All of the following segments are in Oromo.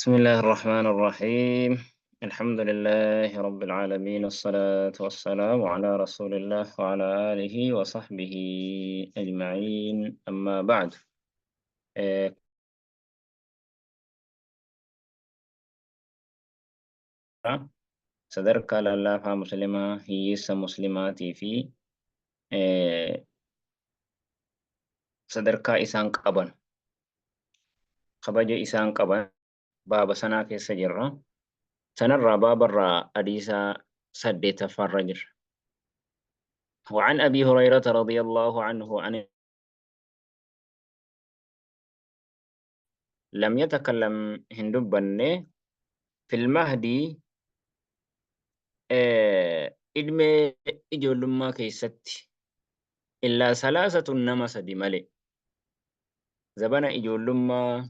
بسم الله الرحمن الرحيم. الحمد لله رب العالمين، الصلاة والسلام على رسول الله وعلى آله وصحبه أجمعين، أما بعد. Eh, sadarkaa lallaafaa muslimaa, hiyyeessa muslimaatii fi sadarkaa isaan qaban, kabaja isaan qaban baaba sanaa keessa jirra. Sanarraa baabarraa hadiisa saddeettaffaarra jirra. وعن أبي هريرة رضي الله عنه عن لم يتكلم هندبن في المهد ilmee ijoollummaa keessatti illaa salaasatun nama sadi malee. Zabana ijoollummaa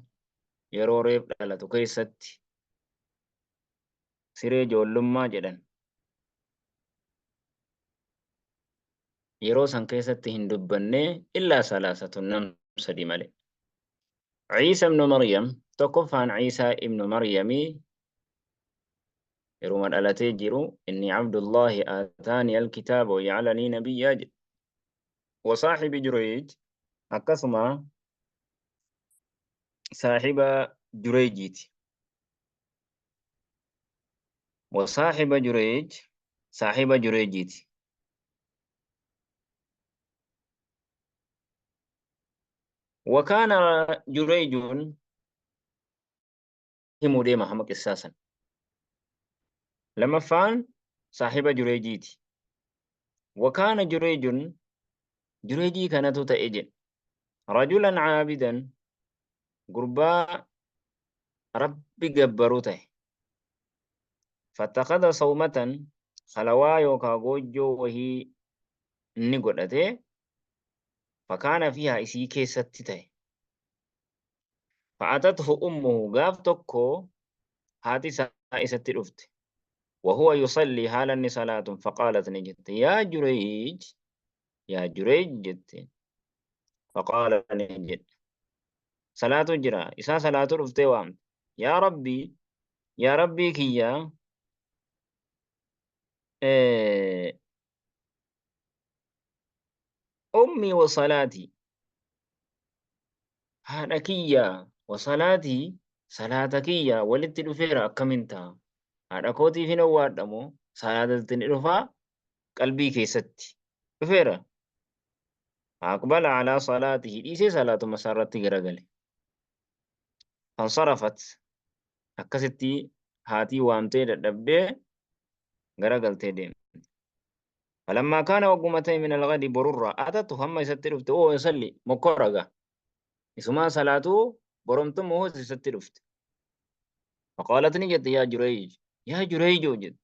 yeroo reef dhalatu keessatti siree ijoollummaa jedhan yeroo san keessatti hin dubbanne illaa salaasatun nam sadi malee. Ciisa ibnu Maryam, tokkoffaan Ciisaa ibnu Maryamii yeruma dhalatee jiru inni Abdullaahi aataani alkitaaba waja'alanii nabiyyaa jedhe. Wa saahibi Jureyj, akkasuma saahiba Jureyjiiti. Wa saahiba Jureyj, saahiba Jureyjiiti. Wa kaana Jureyjuun himuu deema hamma qissaa san. Lamaffaan saahiba Jureejiiti. Wakaana Jureejun, Jureejii kanatu ta'e jedhe. Rajulan caabidan, gurbaa Rabbi gabbaru ta'e. Fattakada sawmatan, khalawaa yookaa goojjoo wahii ni godhate. Fakaana fiihaa, isii keessatti ta'e. Fa'atathu ummuhu, gaaf tokko haati isaa isatti dhufte. Wahuwa yusalli, haala inni salaatun. Faqaalat, ni jette, yaa Jureyj, yaa Jureyj jette. Faqaala, ni jedhe, salaatu jira isaa salaatu dhuftee waamte. Yaa Rabbi, yaa Rabbii kiyya, ummii wa salaatii, haadha kiyya, wa salaatii, salaata kiyya walitti dhufeera, akkamin ta'a? Haadha kootiif hin owwaadha moo salaatatti ni dhufaa? Qalbii keessatti dhufeera. Aqbala alaa salaatihi, dhiisee salaatuma isaa irratti garagale. Fansarafat, akkasitti haatii waamtee dadhabdee garagaltee deemte. Falammaa kaana, wagguma ta'e, min alghadi, borurraa, atatu, hamma isatti dhufte, oo yusalli, mokkora gaa isumaa salaatuu boromtummoo isatti dhufte. Faqaalat, ni jette, yaa Jurayj, yaa Jurayjoo jette.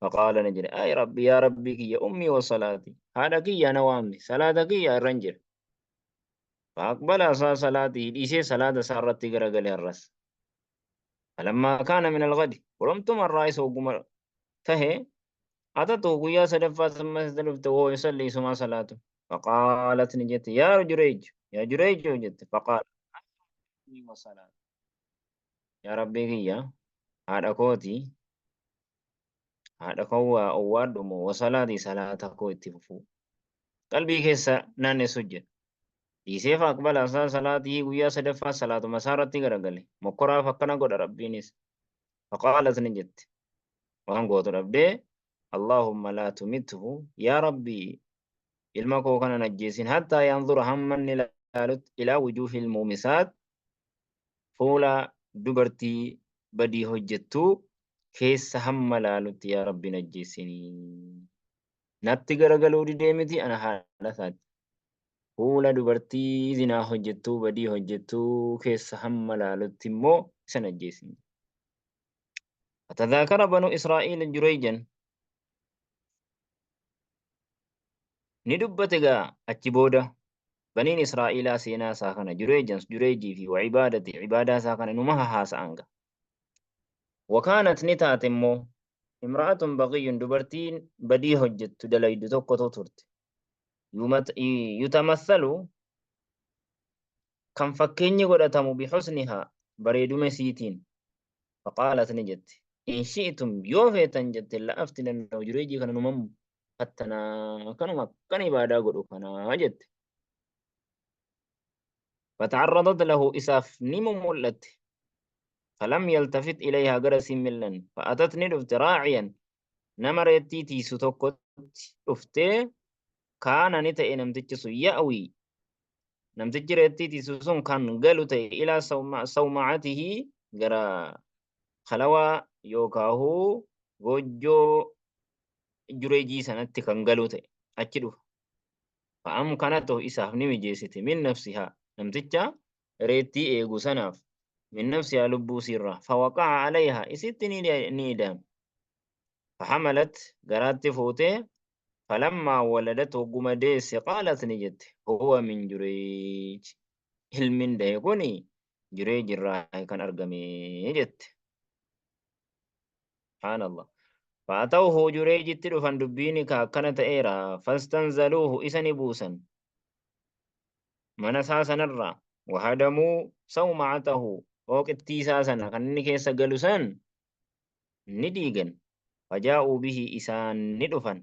Faqaala, ni jedhe, ay Rabbi, yaa Rabbii kiyya, ummii wa salaati, haadha kiyya na waamne, salaata kiyya irran jira. Faaqbala isaa salaatii dhiisee salaata isaa irratti garagale har'as. Falammaa kaana min alghadi, boromtuma irraa isa wagguma tahe, atatu, guyyaa sadaffaa samma isatti dhufte, woo yusalli, isumaa salaatu. Faqaalat, ni jette, yaa Jurayj, yaa Jurayj jette. Faqaala, wa salaatu, yaa Rabbii kiyya, haadha kooti, haadha koo waa owwaadhu moo wa salaatii, salaata koo itti fufuu qalbii keessa naannessu jira dhiisee. Faaqbala isaa salaatii, guyyaa sadaffaa salaatuma isaa irratti garagale. Mokkoraaf akkana godha Rabbiinis. Faqaalat, ni jette, waan gootu dhabdee, Allahumma laa tumithu, yaa Rabbii, ilma koo kana hin ajjeesin, hattaa yanzura, hamma inni ilaalutti, ilaa wujuuhil muumisaat, fuula dubartii badii hojjettuu keessa hamma laalutti, yaa Rabbi hin ajjeesinii. Natti garagaluu didee miti, ana haadha isaati. Fuula dubartii zinaa hojjettuu, badii hojjettuu keessa hamma laalutti immoo isa hin ajjeesin. Fatadhaakara banu Israa'iil Jureyjan, ni dubbate gaa achi booda baniin Israa'iilaa seenaa isaa kana, Jureyjan, Jureyjii fi wa ibaadati, ibaadaa isaa kana numa hahaasa'an gaa. Wakaanat, ni taate immoo, imra'atun baqiyyun, dubartiin badii hojjettu dalaydu tokkotu turte. Yutamathalu, kan fakkeenyi godhatamu, bihusnihaa, bareeduma isiitiin. Faqaalat ni jette. In shi'tum yoo feetan jette la'aftinanna Jureejii kana numan fattanaa kanuma akkana ibaadaa godhu kanaa jette. Fata'arradat lahu isaaf ni mumul'atte. Falam yaltafit ilayhaa gara isiin mil'anne. Fa'atat ni dhufte raaciyan nama reettii tiisu tokkotti dhuftee kaana ni ta'e namtichi sun ya'wii namtichi reettii tiisu sun kan galu ta'e ilaa sawma'atihi gara khalawaa yookaahuu goojjoo Jureejii sanatti kan galu ta'e achi dhufa. Fa'amkanatu isaaf ni mijeessite min nafsihaa namticha reettii eegu sanaaf min nafsihaa lubbuu isiirraa fawaqa'a alayhaa isitti ni ida'ame. Fahamalat garaatti fuutee falammaa waladat hogguma deesse qaalat ni jette huwa min Jureej ilmin dahe kuni Jureej irraa kan argame jette. Subhaanallah. Fa'atawhu Jureejitti dhufan dubbiini ka akkana ta'eera fastanzaluuhu isa ni buusan mana isaa sanarraa wahadamuu sawma'atahu hooqittii isaa sana kan inni keessa galu san ni diigan fajaa'uu bihi isaan ni dhufan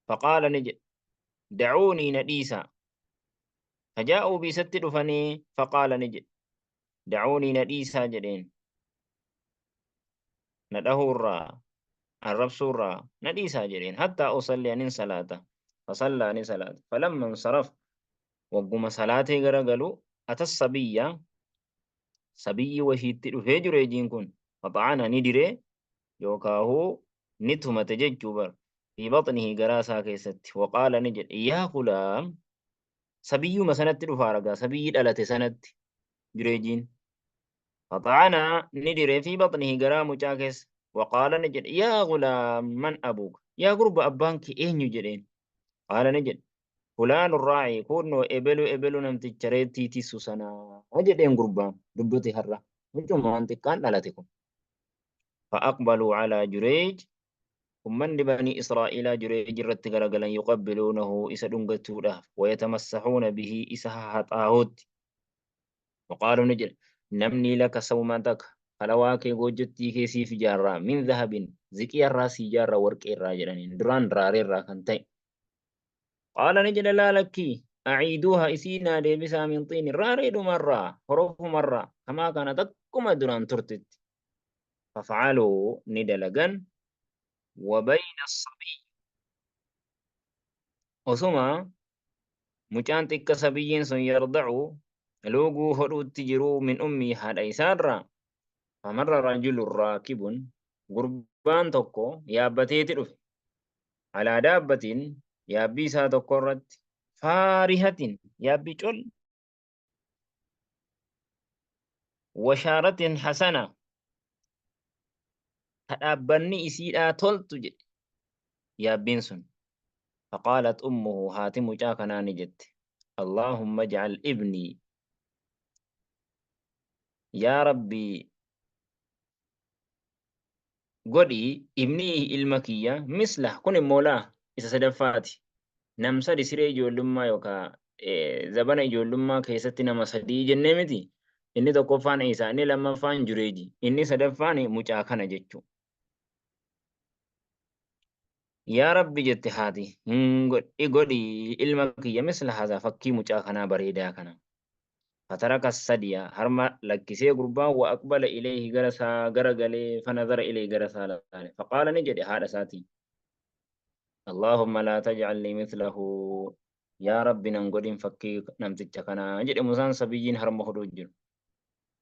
faqaala ni jedhe da'uunii na dhiisaa fajaa'uu bi isatti dhufanii faqaala ni jedhe da'uunii na dhiisaa jedheen na dhahuurraa arrabsuurraa na dhiisaa jedheen hattaa usalli anin salaata fasallaa ni salaata falamma insaraf wagguma salaatee gara galu atas sabiyya sabiyyi wahiitti dhufee jureejiin kun faxa'ana ni diree yookaahuu ni tumate jechuu bar fi baxnihi garaa isaa keessatti waqaala ni jedhe yaa gulaam sabiyyuma sanatti dhufaa ragaa sabiyyi dhalate sanatti jureejiin faxa'ana ni dire fi baxnihi garaa mucaa keessa waqaala ni jedhe yaa gulaam man abuuka yaa gurba abbaan kee eenyu jedheen qaala ni jedhe fulaanu raa'ii kunnoo ebelu ebelu namticha reettii tissu sanaa jedheen gurbaan dubbate har'a mucumaan xiqqaan dhalate kun fa'aqbaluu calaa jureej Ummanni Banii Israa'iilaa Jureeyj irratti garagalan yuqabbiluunahu isa dhungachuudhaaf, wayatamassahuuna bihi isa hahaxaahuutti. Waqaaluu ni jedhan, Namnii laka sawmataka, halawaa kee goojjottii kee siif ijaarraa, min dhahabin, ziqiyarraa sii ijaarra warqeerraa jedhaniin, duraan raareerraa kan ta'e. Qaala ni jedhe laa lakkii, aciiduuha isii naa deebisaa min xiinin, raareedhumarraa, horofumarraa, kamaa kaanat akkuma duraan turtetti. Fafa'aluu ni dalagan wa bayna sabiyyi osuma mucaan xiqqa sabiyyiin sun yarda'u luuguu hodhuutti jiruu min ummii haadha isaarraa famarra rajulun raakibun gurbaan tokko yaabbateeti dhufe alaa daabbatiin yaabbii isaa tokko irratti faarihatin yaabbii col washaaratin hasana ta dhaabbanni isiidhaa toltu jedhe yaabbiin sun faqaalat ummuhu haati mucaa kanaa ni jette allaahumma ij'al ibnii yaa rabbii godhi ibnii ilma kiyya mislah kun immoo laa isa sadaffaati nam sadi siree ijoollummaa yookaa zabana ijoollummaa keessatti nama sadii jennee miti inni tokkoffaan Iisaa inni lammaffaan Jureeji inni sadaffaan mucaa kana jechuu yaa rabbi jette haati hin godhi godhi ilma kiyya misla haza fakkii mucaa kanaa bareedaa kana Fataraka sadiya harma lakkisee gurbaan wa aqbala ilayhi gara isaa gara galee fanazara ilayhi gara isaa laale faqaala ni jedhe haadha isaatiin Allahumma laa taj'alnii mithlahu yaa rabbi nan godhin fakkii namticha kanaa jedhe musaan sabiyyiin harma hodhuu jiru.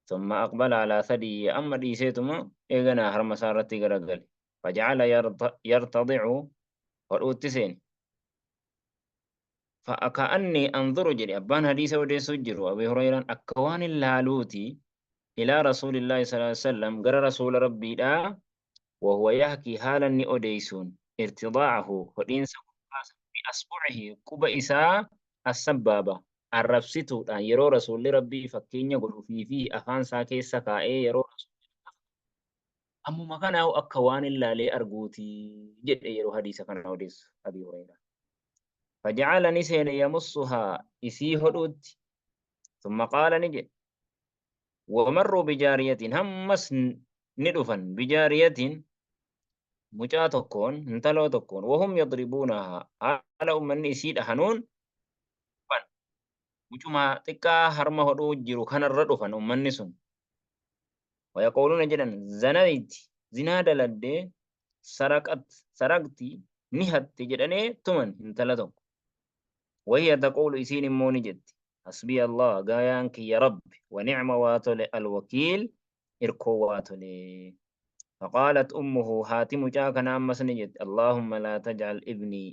Thumma aqbala alaa sadii amma dhiiseetuma eeganaa harma isaa irratti gara gale. Faja'ala yartadi'u hodhuutti seene. Fa'aka'annii anzuru jedhe abbaan hadiisa odeessuu jiru Abi Hurayraan akka waan hin laaluuti ilaa Rasuulillaahi sallallaahu aleyhi wasallam gara Rasuula Rabbiidhaa wahuwa yahkii haala inni odeessuun irtidaa'ahu hodhiinsa gurbaa san bi asbu'ihi quba isaa assabbaaba arrabsituudhaan yeroo Rasuulli Rabbii fakkeenya godhu fi afaan isaa keessa kaa'ee yeroo Rasuulli ammuma kanaahu akka waan hin laalee arguuti jedhe yeroo hadiisa kana odeessu Abi Hurayraan. Faja'ala ni seene yamussuhaa isii hodhuutti. Thumma qaala ni jedhe. Wamarruu bijaariyatiin hammas ni dhufan bijaariyatiin mucaa tokkoon intaloo tokkoon wahum yadribuunahaa haala ummanni isii dhahanuun dhufan mucuma xiqqaa harma hodhuu jiru kanarra dhufan ummanni sun wayaquuluuna jedhan zanayti zinaa daladdee saraqat saraqti ni hatte jedhanee tuman intala tokko wahiya taquulu isiin immoo ni jetti hasbiya Allah gaayaan kiyya rabbi wa ni'ma waa tole alwakiil irkoo waa tole faqaalat ummuhu haati mucaa kana ammas ni jetti Allahumma laa taj'al ibnii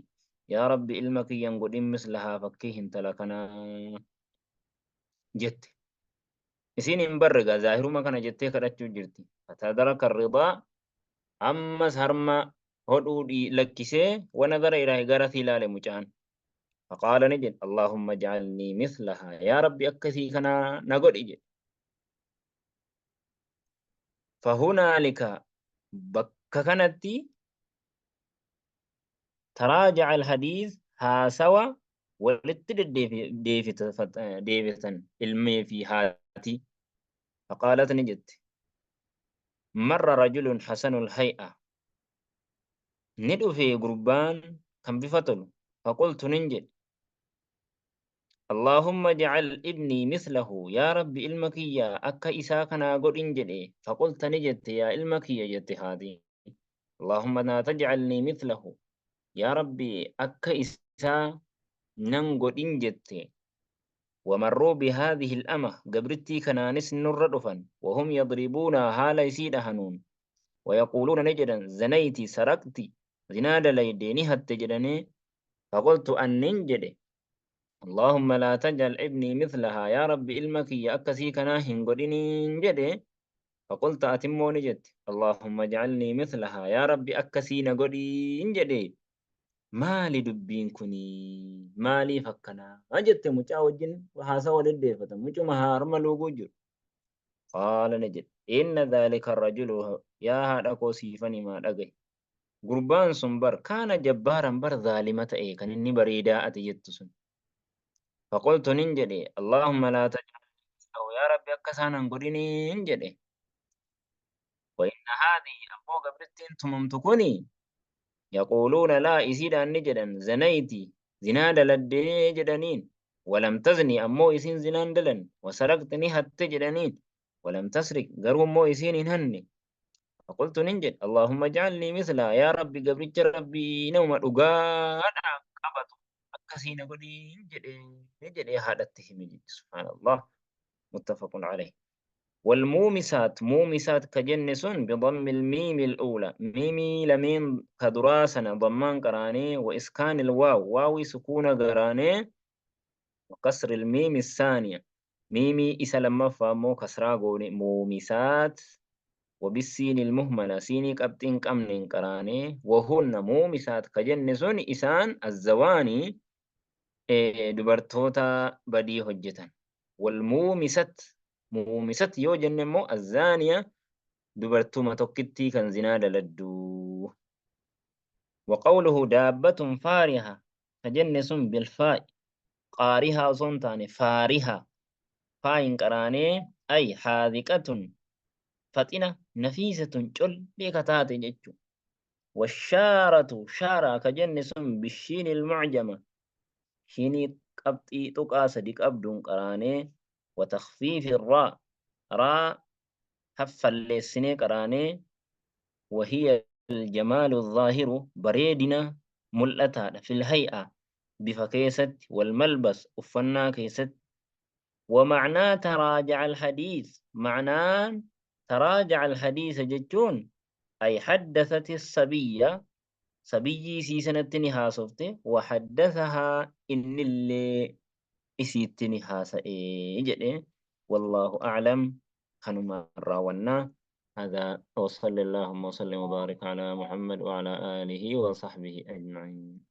yaa rabbi ilma kiyyan godhin mislahaa fakkii hintala kanaa jette isiin hin barre gaa zaahiruma kana jettee kadhachuu jirti fatadaraka ridaa ammas harma hodhuu lakkisee wanadara ilaahi gara sii ilaale mucaan faqaala ni jedhe Allahumma ij'alnii mislahaa yaa rabbi akkasii kanaa na godhi jedhe fahunaalika bakka kanatti taraaja'a alhadiis haasawa walitti deebitan ilmee fi haati faqaalat ni jette marra rajulun hasanul hay'a ni dhufe gurbaan kan bifa tolu faqultu nin jedhe Allahumma ij'al ibnii mislahu yaa rabbi ilma kiyya akka isaa kanaa godhin jedhe faqulta ni jette yaa ilma kiyya jette haati Allahumma laa taj'alnii mislahu yaa rabbi akka isaa nan godhin jette wamarruu bihaadhihi al-ama gabrittii kanaanis nurra dhufan wahum yadribuuna haala isii dhahanuun wayaquuluuna ni jedhan zanayti saraqti zinaa dalayde ni hatte jedhanii faqultu annin jedhe Allahumma laa taj'al ibnii mithlahaa yaa rabbi ilma kiyya akkasii kanaa hin godhiniin jedhe faqulta atimmoo ni jette Allahumma ij'alnii mithlahaa yaa rabbi akkasii na godhiin jedhe maali dubbiin kuni maaliif akkanaa jette mucaa wajjin haasawa deddeeffata mucuma harma luuguu jiru qaala ni jedhe inna dhaalika rajulu yaa haadha koo siifan himaa dhagahi Gurbaan sun bar kaana jabbaaran bar zaalima ta'e kan inni bareedaa ati jettu sun. Faqultu nin jedhe Allahumma laa taj'alni mislahu yaa Rabbi akka isaan hin godhiniin jedhe. Wa inna haadhihi ammoo gabrittiin tumamtu kuni yaquuluuna laa isiidhaan ni jedhan zanayti zinaa daladdee jedhaniin walam tazni ammoo isiin zinaan dalan wasaraqti ni hatte jedhaniin walam tasriq garuu immoo isiin hin hanne Faqultu nin jedhe Allahumma ij'alnii mithlaa yaa Rabbi gabricha Rabbii nama dhugaadhaaf qabatu akkasii na godhiin jedhe jedhee haadhatti hime jedhe subhaanallah muttafaqun alayh والمومسات مومسات كجن سن بضم الميم الأولى ميمي لمين كدراسنا ضمان قراني وإسكان الواو واوي سكون قراني وكسر الميم الثانية ميمي إسا لما فامو كسرا قوني مومسات وبالسين المهملة سيني قبطين قمنين قراني وهن مومسات كجن سن إسان الزواني dubartoota badii hojjetan walmuumisat muumisat yoo jenne immoo azzaaniya dubartuma tokkittii kan zinaa daladdu waqawluhu daabbatun faariha ka jenne sun bilfaa'i qaarihaa osoo hin taane faariha faayin qaraanee ay haadiqatun faxina nafiisatun collee ka taate jechu washaaratu shaaraa ka jenne sun bishiin ilmucjama shinii qabxii tuqaa sadi qabduun qaraanee wa takhfiifi raa raa haffalleessinee qaraanee wahiya aljamaalu zaahiru bareedina mul'ataadha fil hay'a bifa keessatti wal malbas uffannaa keessatti ومعنى تراجع الحديث معنى تراجع الحديث جتون أي حدثت الصبية sabiyyii isii sanatti ni haasofte وحدثها innillee isiitti ni haasa'e jedhe والله أعلم kanuma raawwannaa هذا وصلى اللهم وسلم وبارك على محمد وعلى آله وصحبه أجمعين.